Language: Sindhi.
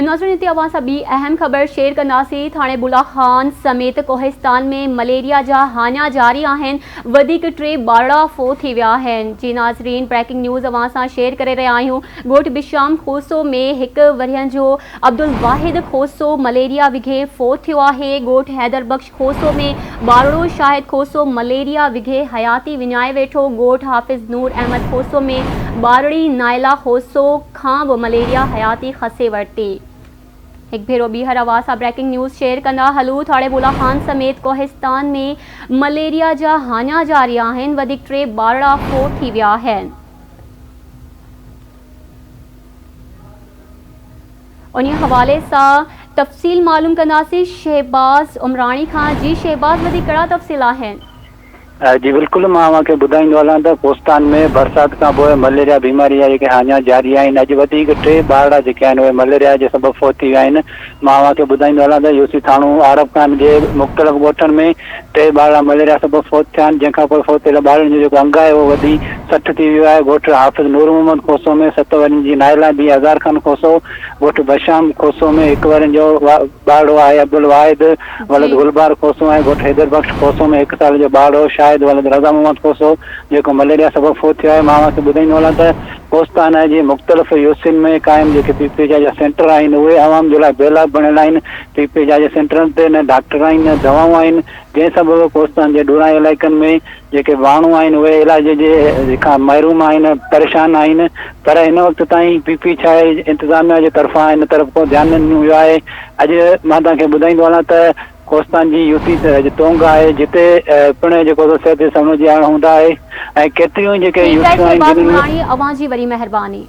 ناظرين هتي اوهان سان ٻي اهم خبر شيئر ڪنداسين ٿاڻي بولا خان سميت ڪوهستان ۾ مليريا جا هاڃا جاري آهن وڌيڪ ٽي ٻارڙا فوت ٿي ويا آهن جي ناظرين بريڪنگ نيوز اوهان سان شيئر ڪري رهيا آهيون ڳوٺ بشام کوسو ۾ هڪ ورهين جو عبدالواحد کوسو مليريا وگهي فوت ٿيو آهي ڳوٺ حيدر بخش کوسو ۾ ٻارڙو شاهد کوسو مليريا وگهي حياتي وڃائي ويٺو ڳوٺ حافظ نور احمد کوسو ۾ ٻارڙي نائلا کوسو کان به مليريا حياتي کسي ورتي. هڪ ڀيرو ٻيهر اوهان سان بريڪنگ نيوز شيئر ڪندا هلون ٿاڻي بولا خان سميت ڪوهستان ۾ مليريا جا هاڃا جاري آهن وڌيڪ ٽي ٻارڙا فوت ٿي ويا آهن. انهي حوالي سان تفصيل معلوم ڪنداسين شهباز عمراڻي کان جي شهباز وڌيڪ ڪهڙا تفصيل آهن. جي بلڪل مان اوهان کي ٻڌائيندو هلان ته ڪوستان ۾ برسات کان پوء مليريا بيماري جا جيڪي هاڃا جاري آهن اڄ وڌيڪ ٽي ٻارڙا جيڪي آهن اهي مليريا جي سبب فوت ٿي ويا آهن مان اوهان کي ٻڌائيندو هلان ته يوسي ٿاڻو عارب خان جي مختلف ڳوٺن ۾ ٽي ٻارڙا مليريا سبب فوت ٿيا آهن جنهن کان پوء فوت ٿيل ٻارڙن جو جيڪو انگ آهي اهو وڌي 60 ٿي ويو آهي ڳوٺ حافظ نور محمد کوسو ۾ ست ورهين جي نائلا بي هزار خان کوسو ڳوٺ بشام کوسو ۾ هڪ ورهين جو ٻارڙو آهي عبدالواحد ولد گلبهار کوسو ۽ ڳوٺ حيدر بخش کوسو ۾ هڪ سال جو ٻارڙو شاهد ولد رضا محمد کوسو جيڪو مليريا سبب فوت ٿيو آهي مان اوهان کي ٻڌائيندو هلان ته ڪوستان جي مختلف يوسين ۾ قائم جيڪي پي پي جا جا سينٽر آهن اهي عوام جي لاء بي لاڀ بڻيل آهن پي پي جا جي سينٽرن تي نه ڊاڪٽر آهن نه دوائون آهن جنهن سبب ڪوستان جي ڏورانهن علائقن ۾ جيڪي ماڻهو آهن اهي علاج جي کان محروم آهن پريشان آهن پر هن وقت تائين پي پي ڇا انتظاميا جي طرفان ان طرف ڪو ڌيان نه ڏنو ويو آهي اڄ مان توهان کي ٻڌائيندو هلان ته ڪوستان جي يوسي تونگ آهي جتي پڻ جيڪو صحت جي سهولت جي اڻ هوند آهي ۽ ڪيتريون جيڪي ٺيڪ آهي يوسيون آهن شهباز جن عمراڻي اوهان جي وڏي مهرباني.